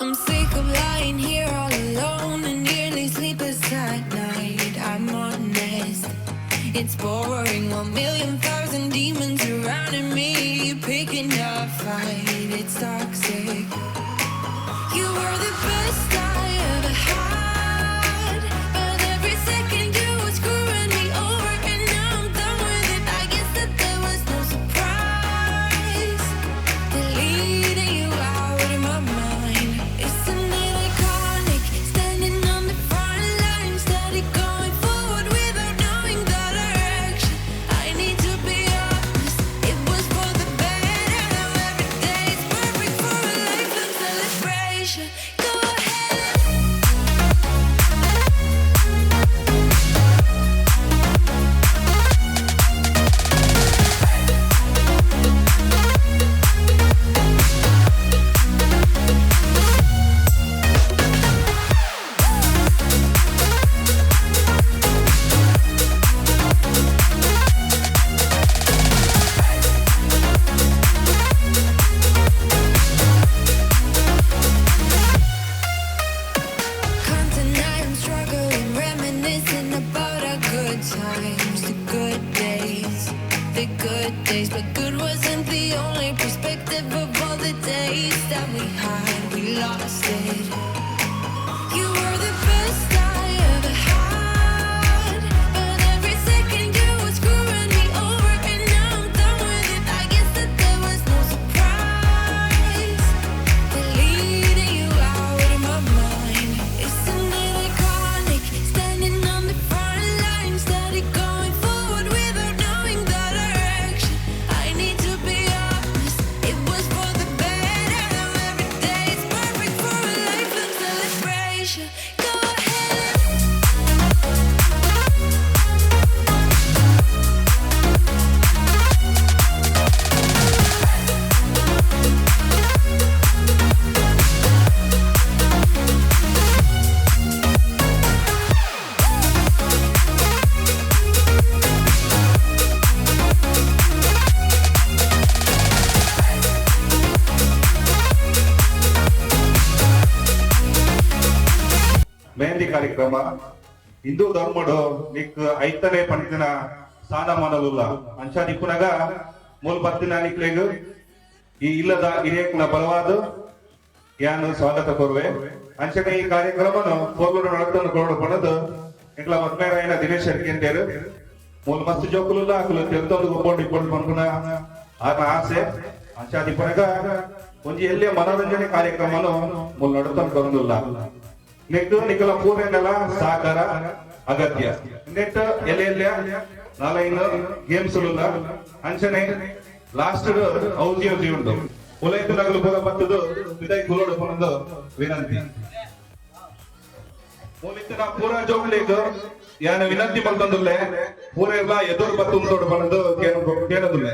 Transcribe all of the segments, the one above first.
I'm sick of lying here all alone and nearly sleepless at night. I'm honest, it's boring. 1,000,000 thousand demons surrounding me, picking a fight. It's toxic. You were the best I ever had, but every second you were screwing me over, and now I'm done with it. I guess that there was no surprise. Deleting you out of my mind. Isn't it iconic? Standing on the front line, steady going forward without knowing the direction. I need to be honest, it was for the better. Now every day is perfect for a lifelong celebration. Go ahead. Can't deny I'm struggling, reminiscing about our good times, the good days, the good days. But good wasn't the only perspective of all the days that we had. We lost it. You were the best I ever had, but every second you were screwing me over, and now I'm done with it. I guess that there was no surprise. Deleting you out of my mind. Isn't it iconic? Standing on the front line, steady going forward without knowing the direction. I need to be honest, it was for the better. Now every day is perfect for a lifelong celebration. Go ahead. Mehndi ಕಾರ್ಯಕ್ರಮ. ಹಿಂದೂ ಧರ್ಮಡು ನಿಕ್ ಐತನೆ ಪಂಡಿನ ಸ್ಥಾನಮಾನಲುಲ್ಲ. ಅಂಚ ನಿಪ್ಪುನಗ ಮೂಲ ಬತ್ತಿನ ನಿಕ್ಲೆಗ್ ಈ ಇಲ್ಲದ ಹಿರಿಯಕ್ನ ಬಲವಾದ ಯಾನು ಸ್ವಾಗತ ಕೋರುವೆ. ಅಂಚನೆ ಈ ಕಾರ್ಯಕ್ರಮನು ಪೊರ್ಲುಡು ನಡತನ್ನು ಕೊರಡು ಪಣದು ಎಂಕ್ಲ ಮದ್ಮೇರಾಯನ ದಿನೇಶ್ ಶೆಟ್ಟಿ. ಮೂಲ ಮಸ್ತ್ ಜೋಕುಲುಲ್ಲ, ಅಕುಲು ತೆಲ್ತೊಂದು ಗೊಬ್ಬೊಂಡು ಇಪ್ಪೊಂಡು ಪನ್ಪುನ ಆರ್ನ ಆಸೆ. ಅಂಚ ದಿಪ್ಪುನಗ ಒಂಜಿ ಎಲ್ಲಿಯ ಮನೋರಂಜನೆ ಕಾರ್ಯಕ್ರಮನು ಮೂಲ ನಡತನ್ನು ಕೊರೊಂದುಲ್ಲ. ನೆಕ್ ನಿಕಲ ಪೂರೆನಲ ಸಹಕಾರ ಅಗತ್ಯ. ನೆಟ್ ಎಲೆ ಎಲ್ಯ ನಾಲೈನ್ ಗೇಮ್ಸ್ ಉಲ್ಲ. ಅಂಚನೆ ಲಾಸ್ಟ್ ಔಜಿ ಔಜಿ ಉಂಡು. ಉಲೈತು ನಗಲು ಪೂರ ಬತ್ತದು ಬಿದೈ ಕುಲೋಡು ಪನೊಂದು ವಿನಂತಿ. ಮೂಲಿತ್ತಿನ ಪೂರ ಜೋಕ್ಲೆಗ್ ಯಾನ ವಿನಂತಿ ಮಲ್ತೊಂದುಲ್ಲೆ, ಪೂರ ಎಲ್ಲ ಎದುರು ಬತ್ತುಂದೋಡು ಪನೊಂದು ಕೇನದುಲ್ಲೆ.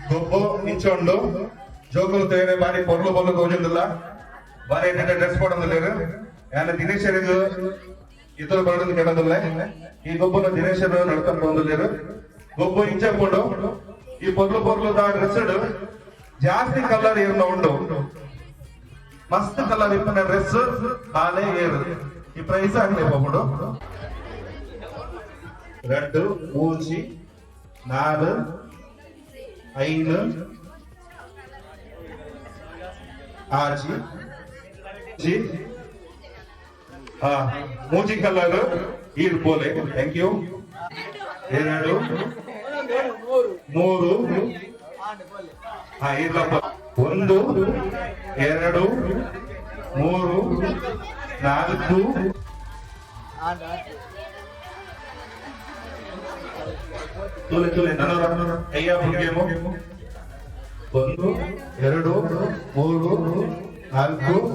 ಗೊಬ್ಬು ಇಂಚೊಂಡು ಜೋಕುಲು ತೇರೆ ಬಾರಿ ಪೊರ್ಲು ಪೊರ್ಲು ತೋಜೊಂದುಲ್ಲ, ಬಾರಿ ಡ್ರೆಸ್ ಪಾಡೊಂದುಲ್ಲೆರ್. ಯಾನ ದಿನೇಶರಿಗ್ ಇತರು ಬರೊಂದು ಕೇಳೋದಿಲ್ಲ. ಈ ಗೊಬ್ಬನ ದಿನೇಶರು ನಡ್ಕೊಂಡು ಬಂದಿಲ್ಲೇರು. ಗೊಬ್ಬು ಇಂಚಕೊಂಡು ಈ ಪೊರ್ಲು ಪೊರ್ಲುದ ಡ್ರೆಸ್ ಜಾಸ್ತಿ ಕಲರ್ ಏರ್ನ ಉಂಡು, ಮಸ್ತ್ ಕಲರ್ ಇಪ್ಪನ ಡ್ರೆಸ್ ಬಾಲೆ ಏರು ಈ ಪ್ರೈಸ್ ಆಗ್ಲಿ ಪೋಪುಂಡು. 2, 3, 4, 5, 6 G ಹಾ ಮೂಜಿ ಕಲರ್ ಈರ್ ಪೋಲೆ. Thank you. 2, 3. ಹಾ, ಇರ್ಲಪ್ಪ. 1, 2, 3, 4. ತುಲೆ ತುಲೆ ನನೋರ ಕೈಯ ಗೇಮು. 1, 2, 3, 4, 4, 5, 2,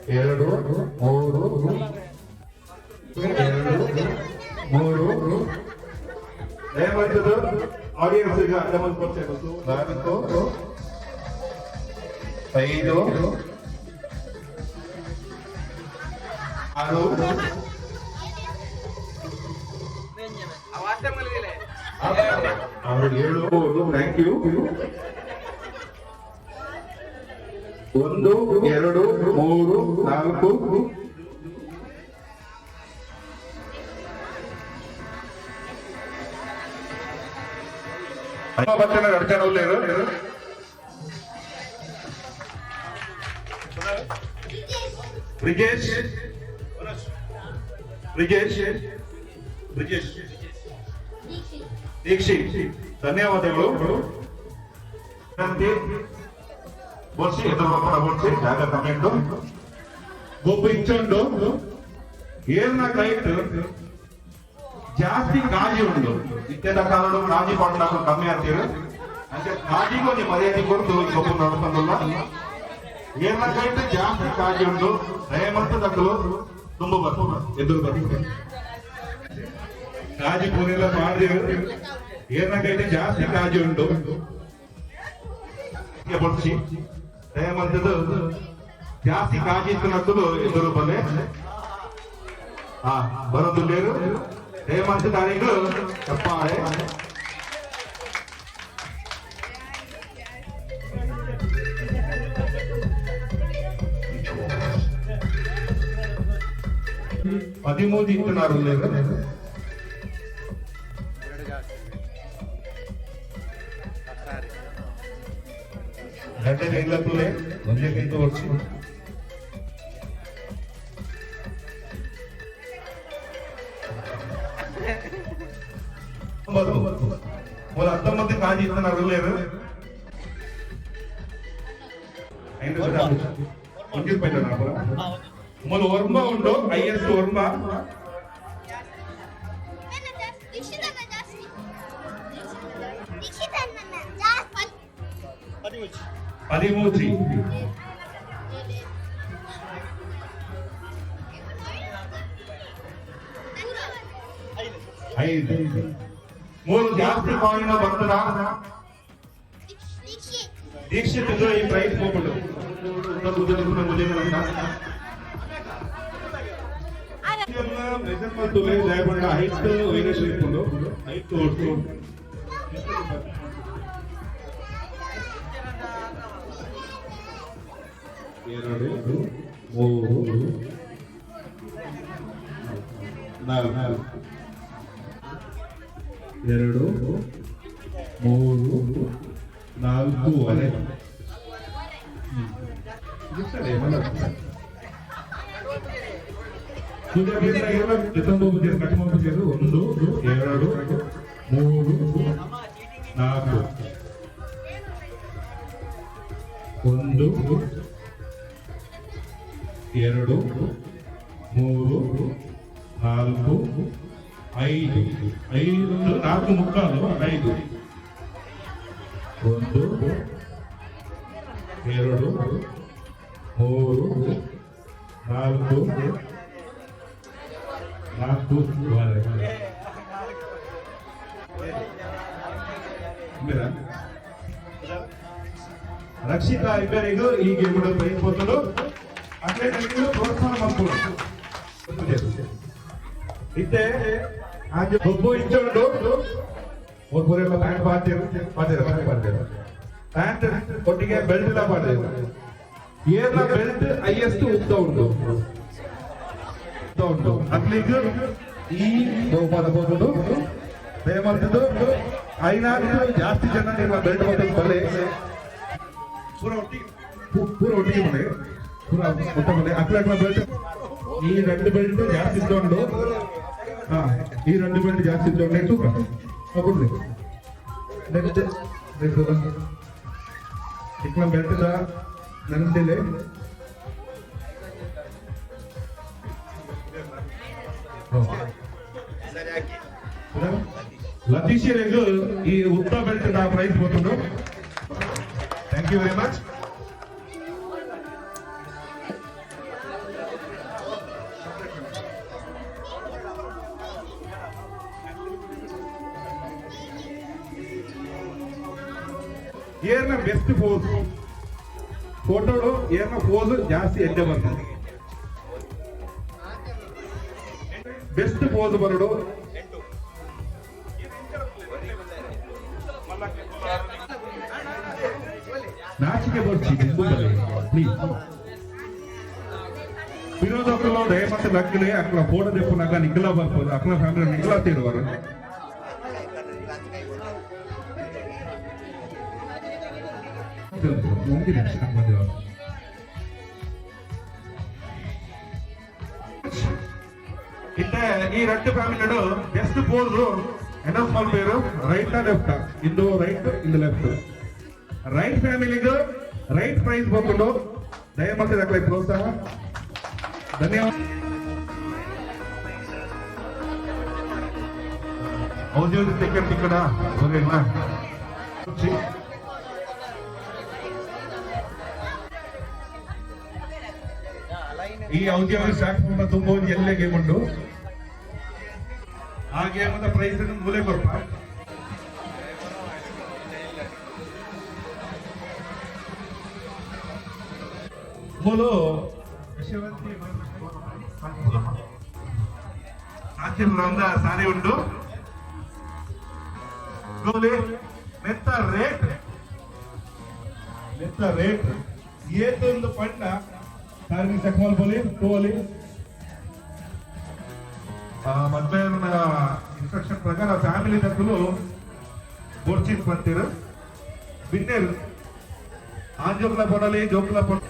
3, 2, 3. ದಯಮಾಡಿದ್ದು ಆಡಿಯನ್ಸ್ ಈಗ ಅಡ್ಡ 4, 5, 6, 6. ಏಳು. Thank you. 1, 2, 3, 4. ಬತ್ತಿನ ಎರಡು ಜನ ಉಲ್ಲೇರು. ಬ್ರಿಜೇಶ್, ಬ್ರಿಜೇಶ್, ಬ್ರಿಜೇಶ್, ದೀಕ್ಷಿತ್, ಧನ್ಯವಾದಗಳು. ವಿನಂತಿ ಬೋರ್ಸಿ ಎದುರು ಬಪ್ಪನ ಬೋರ್ಸಿ ಜಾಗ ಕಮೆಂಟು. ಗೊಬ್ಬು ಇಂಚೊಂಡು ಏರ್ನ ಕೈಟ್ ಜಾಸ್ತಿ ಕಾಜಿ ಉಂಡು. ಇತ್ತೆದ ಕಾಲಡು ಕಾಜಿ ಪಾಡ್ನಾಕು ಕಮ್ಮಿ ಆಗ್ತೀರು. ಅಂಚೆ ಕಾಜಿಗೂ ಒಂಜಿ ಮರ್ಯಾದೆ ಕೊಡ್ತು ಈ ಗೊಬ್ಬು ನಡ್ಕೊಂಡಲ್ಲ. ಏರ್ನ ಕೈಟ್ ಜಾಸ್ತಿ ಕಾಜಿ ಉಂಡು. ದಯಮಂತ ದಕ್ಕಲು ತುಂಬ ಬರ್ತದೆ, ಎದುರು ಬರ್ತದೆ. ಕಾಜಿ ಪೂರೆಲ್ಲ ಮಾಡಿದ್ರು. ಏರ್ನ ಕೈಟ್ ಜಾಸ್ತಿ ಕಾಜಿ ಉಂಟು. ಬೊಡ್ಚಿ ದಯಮಂತದ್ದು ಜಾಸ್ತಿ ಕಾಜಿ ಇತ್ತು. ಎದುರು ಬಲೆ ಹಾ ಬರೋದು ಲೇರು. ದಯಮಂತ ತಾರೀಕು ಚಪ್ಪಾಳೆ. 13 ಇತ್ತನಾರು ಲೇರು. ಗಂಟೆ ಕೈಲತ್ತುಲೆ ಒಂದೇ ಕೈ ತೋರಿಸಿ. ಮೂಲ 19 ಕಾಜಿ ಇತ್ತನಾರು ಲೇರು. ಮೂಲ ವರ್ಮ ಉಂಟು, ಹೈಯೆಸ್ಟ್ ವರ್ಮ. ದೀಕ್ಷಿತನ ಜಾಸ್ತಿ, ದೀಕ್ಷಿತನ ಜಾಸ್ತಿ. 13. ಐದು, ಮೂರು ಜಾಸ್ತಿ ಕಾಯಿನ ಬರ್ತದ. ದೀಕ್ಷಿತ್. ದೀಕ್ಷಿತ್ ಈ ಪ್ರೈಸ್ ಹೋಗ್ಬಿಟ್ಟು. ಮೆಜರ್ಮೆಂಟ್ ಹೈಟ್ ವೇರಿಯೇಷನ್ ಇಟ್ಕೊಂಡು ಹೈಟ್ ಒಟ್ಟು. ಎರಡು, ಮೂರು, ನಾಲ್ಕು, ಎರಡು, ಮೂರು, ನಾಲ್ಕೂವರೆ. 1, 2, 3, 4, 1, 2, 3, 4, 5, 5, 4.75, 5, 1, 2, 3, 4, 4.5. Rakshita ಇಬ್ಬರಿಗೂ ಈ ಗೇಮ್ ಪ್ರೈಸ್ ಬಂದಳು. ಅಟ್ಲೇ ಪ್ರೋತ್ಸಾಹ ಮಕ್ಕಳು ಇತ್ತೆ ಗೊಬ್ಬು ಇಂಚುಂಡು. ಮೂರು ಪ್ಯಾಂಟ್ ಪಾಡ್ತೇರು, ಪಾಡ್ತೇರು, ಪ್ಯಾಂಟ್ ಪಾಡ್ತೇರು. ಪ್ಯಾಂಟ್ ಒಟ್ಟಿಗೆ ಬೆಲ್ಟ್ ಎಲ್ಲ ಪಾಡ್ತೇರು. ಏರ್ನ ಬೆಲ್ಟ್ ಹೈಯೆಸ್ಟ್ ಉದ್ದ ಉಂಟು, ಉದ್ದ ಉಂಟು. ಅಟ್ಲಿಗ್ ಈ ಬಹುಮಾನ ಹೋಗುದು. ದಯಮಾಡ್ತಿದ್ದು ಐನಾರು ಜಾಸ್ತಿ ಜನ ನಿಮ್ಮ ಬೆಲ್ಟ್ ಬಂದದ್ದು ಬಲ್ಲೆ. ಪೂರ ಒಟ್ಟಿಗೆ, ಪೂರ ಒಟ್ಟಿಗೆ ಮನೆ, ಪೂರ ಒಟ್ಟ ಮನೆ. ಅಕ್ಲ ಅಕ್ಲ ಬೆಲ್ಟ್, ಈ రెండు ಬೆಲ್ಟ್ ಜಾಸ್ತಿ ಇದ್ಕೊಂಡು. ಹಾ, ಈ రెండు ಬೆಲ್ಟ್ ಜಾಸ್ತಿ ಇದ್ಕೊಂಡು ತೂಕ ಹೋಗುದು. ನೆಕ್ಸ್ಟ್ ಇಕ್ಲ ಬೆಲ್ಟ್ ನಂದಿಲೆ. ಲತೀಶ್ ಈ ಉದ್ದ ಬೆಲ್ಟ್ ನಾ ಪ್ರೈಸ್ ಬಂತು. Thank you very much. ಏರ್ನ best pose ಫೋಟೋಡು, ಏರ್ನ pose ಜಾಸ್ತಿ ಎಡ್ಡೆ ಬರ್ತದೆ. ಬೆಸ್ಟ್ ಪೋಸ್ ಬರಡು. ಹಾಸಿಗೆ ಬರ್ಚಿ ಪ್ಲೀಸ್. ವಿರೋಧಕರು ದಯಮಾಡಿ ಲಕ್ಕಲೆ ಅಕ್ಲ ಫೋಟೋ ದೆಪ್ಪುನಾಗ ನಿಗ್ಲ ಬರ್ಬೋದು. ಅಕ್ಲ ಫ್ಯಾಮಿಲಿ ನಿಗ್ಲ ತೀರುವರು. ಒಂದು ನಿಮಿಷ ಬಂದಿವರು. ಇತ್ತೆ ಈ ರಡ್ಡು ಫ್ಯಾಮಿಲಿ ಬೆಸ್ಟ್ ಪೋಸ್ ಅನೌನ್ಸ್ ಮಲ್ಪೇರು. ರೈಟ್ ಲೆಫ್ಟ್ ಇಂದು ರೈಟ್ ಇಂದು ಲೆಫ್ಟ್. ರೈಟ್ ಫ್ಯಾಮಿಲಿಗೆ ರೈಟ್ ಪ್ರೈಸ್ ಬಂದು. ದಯಮಾಡಿ ದಾಖಲೆ ಪ್ರೋತ್ಸಾಹ. ಧನ್ಯವಾದ. ಔದ್ಯೋಗಿಕ ಟಿಕೆಟ್ ಟಿಕ್ಕಡ ಸರಿನಾ? ಈ ಔದ್ಯೋಗಿಕ ಶಾಖ ತುಂಬ ಎಲ್ಲೇ ಗೇಮ್ ಉಂಟು. ಆ ಗೇಮ್ ಪ್ರೈಸ್ ಮೂಲೆ ಕೊರ್ಪ. ಮೂಲು ಕಾಂಚೀಪುರಂದ ಸಾರಿ ಉಂಟು. ಗೋಲಿ ಮೆತ್ತ ರೇಟ್, ಮೆತ್ತ ರೇಟ್ ಏತೊಂದು ಪಂಡ ಸಾರಿ ಸಕ್ಮಲ್ ಬೋಲಿ ತೋಲಿ. ಮದ್ವೆ ಇನ್ಸ್ಟ್ರಕ್ಷನ್ ಪ್ರಕಾರ ಫ್ಯಾಮಿಲಿ ದಕ್ಕಲು ಬೋರ್ಚಿನ್ ಬಂತೀರು ಬಿನ್ನೆರು ಆಂಜೋಕ್ಲ ಪೊಡಲಿ ಜೋಕ್ಲ ಪೊಡ.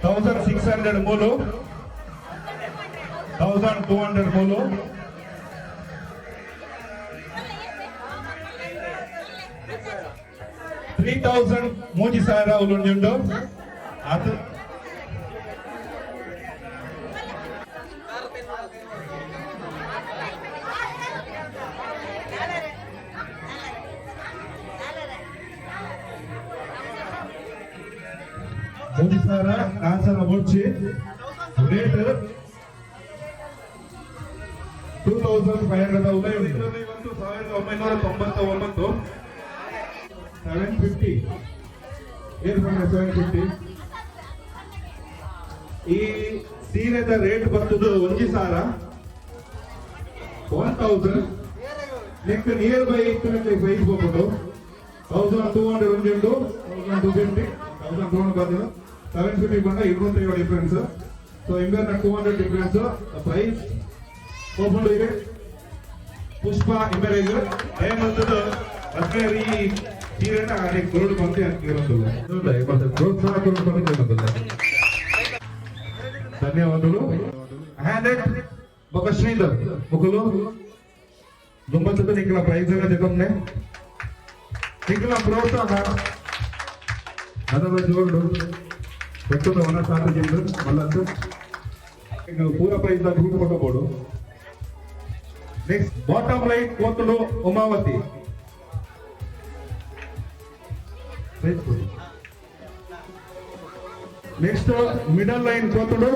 1600 ಮೂಲು, 1200 ಮೂಲು. 3000 3000 ಉಂಡು ಅದು. 3000 4,000 ಮುಡ್ಚಿ. ರೇಟ್ 2500. ಇವತ್ತು 1999. 750 ಏನ್? 750. ಈ ಸೀರೆದ ರೇಟ್ ಬರ್ತದ 1000, 1000. ನೆಕ್ ನಿಯರ್ ಬೈ ಪ್ರೈಸ್ ಹೋಗ್ಬೋದು. 1200 ಒಂದುಂಟು, 1250, 1200 ಬಂದಿದೆ. 750 ಬಂದ 250 ಡಿಫ್ರೆನ್ಸ್. ಸೊ ಇಂಬರ್ನ 200 ಡಿಫ್ರೆನ್ಸ್ ಪ್ರೈಸ್ ಹೋಗ್ಬೋದು ಇದೆ. ಪುಷ್ಪ ಇಂಬರೇಜ್ ದಯಮಂತದ ಅದ್ಮೇಲೆ ಈ ಸೀರೆನ ಕೊರಡು ಬಂತೆ ಅಂತ ಪ್ರೋತ್ಸಾಹ ಕೊರಡು. ಧನ್ಯವಾದಗಳು. ಹ್ಯಾಂಡೆಡ್ ಬೊಕ ಶ್ರೀಧರ್ ಮುಕುಲು ದುಂಬತ್ತದ ನಿಖಲ ಪ್ರೈಸ್ ಎಲ್ಲ ತೆಕೊಂಡೆ. ನಿಖಲ ಪ್ರೋತ್ಸಾಹ ಅದರ ಜೋಡು ಬೆಟ್ಟದ ವನ ಸಾಧು ಜಿಂದು ಮಲ್ಲತ್ತು ಪೂರ ಪ್ರೈಸ್ ಗ್ರೂಪ್ ಕೊಟ್ಟಬೋಡು. ನೆಕ್ಸ್ಟ್ ಬಾಟಮ್ ಲೈನ್ ಕೋತುಡು Umavathi prize. Next middle line ಕೋತುಡು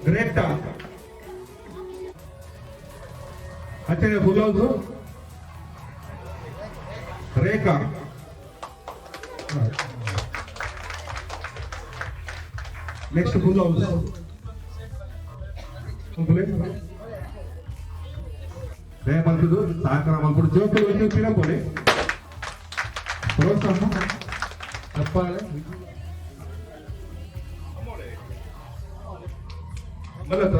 ಗ್ರೇಟಾ. ಅಚ್ಚನೆ full house Rekha. Next full house. ದಯಮಲ್ತದು ಸಹಕಾರ ಮಲ್ಪುಡು. ಜೋಕುಲು ಒಂಜಿ ಪಿರಪೊಲಿ. ಪ್ರೋತ್ಸಾಹ ಚಪ್ಪಾಳೆ ಮಲ್ಲತ್ರ.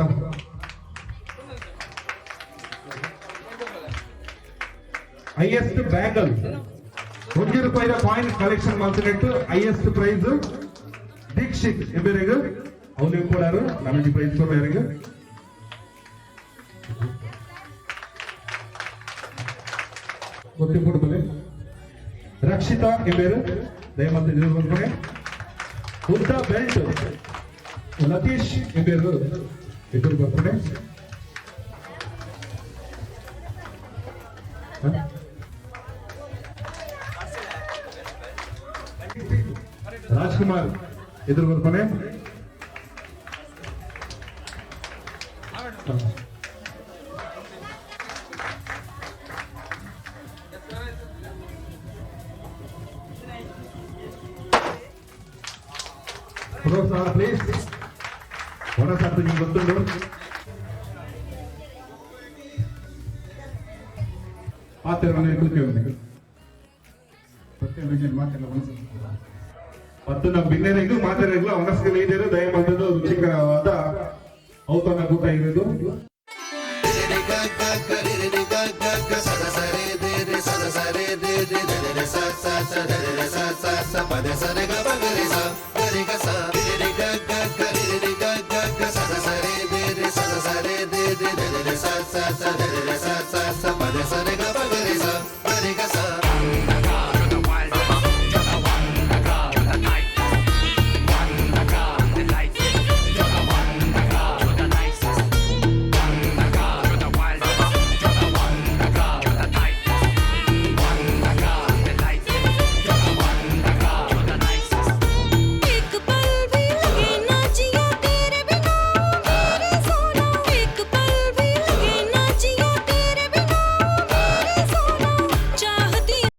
ಹೈಯೆಸ್ಟ್ ಬ್ಯಾಂಗಲ್, 1 ರೂಪಾಯಿದ ಕಾಯಿನ್ ಕಲೆಕ್ಷನ್ ಮಲ್ತಿನೆಟ್ಟು ಹೈಯೆಸ್ಟ್ ಪ್ರೈಸ್ ದೀಕ್ಷಿತ್ ಎಂಬೆರೆಗ್. ಅವ್ನು ಕೊಡಾರು ನಮಗೆ ಪ್ರೈಸ್ ಕೊಡಾರಿಗೆ. ಗೊತ್ತಿಪುಡು ರಕ್ಷಿತಾ ಎಂಬೇರು ದಯಮಾಡಿ ಬಂದ್ಕೊಡೆ. ಉದ್ದ ಬೆಲ್ಟ್ ಲತೀಶ್ ಎಂಬೇರು ಎದುರು ಬರ್ತಾರೆ. ರಾಜ್ಕುಮಾರ್ ಎದುರು ಬರ್ತಾನೆ. ಪ್ರೋತ್ಸಾಹ ಪ್ಲೀಸ್. ಹೊರಸಾತು ನಿಮ್ಗೆ ಗೊತ್ತುಂಟು. ಪಾತ್ರ ಕೂತಿ. ಪ್ರತಿಯೊಂದು ಮಾತೆಲ್ಲ ಒಂದು. ಮತ್ತು ನಮ್ಮ ಬಿನ್ನೆರೆಗೂ ಮಾತೆರೆಗೂ ಅವನಸ್ಗೆ ಇದ್ದೇವೆ. ದಯಮಾಡಿ ರುಚಿಕರವಾದ ಔತಣ ಕೂಟ ಇರುವುದು. ಸ ಸ ಸ ಸ ಸ ಸ ಪ ಸ ಗ ಪ ಗ ರಿ ಸ ಗ ರಿ ಗ ಸ.